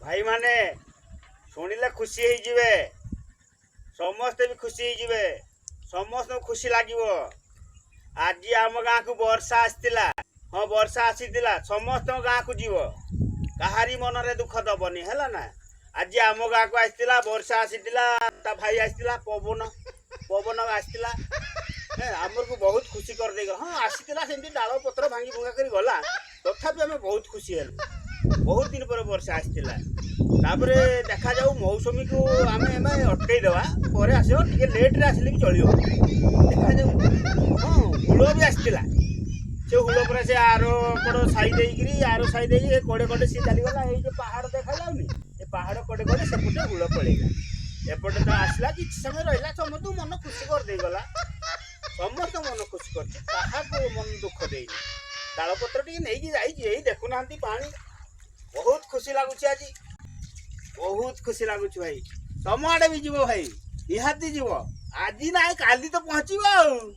ଭାଇମାନେ ଶୁଣିଲେ ଖୁସି ହେଇଯିବେ, ସମସ୍ତେ ବି ଖୁସି ହେଇଯିବେ, ସମସ୍ତଙ୍କୁ ଖୁସି ଲାଗିବ। ଆଜି ଆମ ଗାଁକୁ ବର୍ଷା ଆସିଥିଲା। ହଁ, ବର୍ଷା ଆସିଥିଲା। ସମସ୍ତଙ୍କ ଗାଁକୁ ଯିବ, କାହାରି ମନରେ ଦୁଃଖ ଦବନି, ହେଲା ନା? ଆଜି ଆମ ଗାଁକୁ ଆସିଥିଲା, ବର୍ଷା ଆସିଥିଲା, ତା ଭାଇ ଆସିଥିଲା, ପବନ ପବନ ଆସିଥିଲା। ଆମକୁ ବହୁତ ଖୁସି କରିଦେଇଗଲା। ହଁ, ଆସିଥିଲା, ସେମିତି ଡାଳ ପତ୍ର ଭାଙ୍ଗି ଭୁଙ୍ଗା କରି ଗଲା। ତଥାପି ଆମେ ବହୁତ ଖୁସି ହେଲୁ। ବହୁତ ଦିନ ପରେ ବର୍ଷା ଆସିଥିଲା। ତାପରେ ଦେଖାଯାଉ, ମୌସୁମୀକୁ ଆମେ ଏବେ ଅଟକେଇ ଦେବା, ପରେ ଆସିବ। ଟିକେ ଲେଟ୍ରେ ଆସିଲେ ବି ଚଳିବ, ଦେଖାଯାଉ। ହଁ, ହୁଳ ବି ଆସିଥିଲା। ସେ ହୁଳ ପୁରା ସେ ଆର କଡ଼ ସାଇ ଦେଇକିରି, ଆର ସାଇ ଦେଇକି ଏ କଡ଼େ କଡ଼େ ସିଏ ଚାଲିଗଲା। ଏଇ ଯୋଉ ପାହାଡ଼ ଦେଖାଯାଉନି, ଏ ପାହାଡ଼ କଡ଼େ କଡ଼େ ସେପଟେ ହୁଳ ପଳେଇଲା। ଏପଟେ ତ ଆସିଲା, କିଛି ସମୟ ରହିଲା, ସମସ୍ତଙ୍କୁ ମନ ଖୁସି କରିଦେଇଗଲା। ସମସ୍ତ ମନ ଖୁସି କରିଛି, କାହାକୁ ମନ ଦୁଃଖ ଦେଇନି। ଡାଳପତ୍ର ଟିକେ ନେଇକି ଯାଇଛି। ଏଇ ଦେଖୁନାହାନ୍ତି ପାଣି। ବହୁତ ଖୁସି ଲାଗୁଛି ଆଜି, ବହୁତ ଖୁସି ଲାଗୁଛି ଭାଇ। ତମ ଆଡ଼େ ବି ଯିବ ଭାଇ, ନିହାତି ଯିବ। ଆଜି ନାହିଁ, କାଲି ତ ପହଞ୍ଚିବ ଆଉ।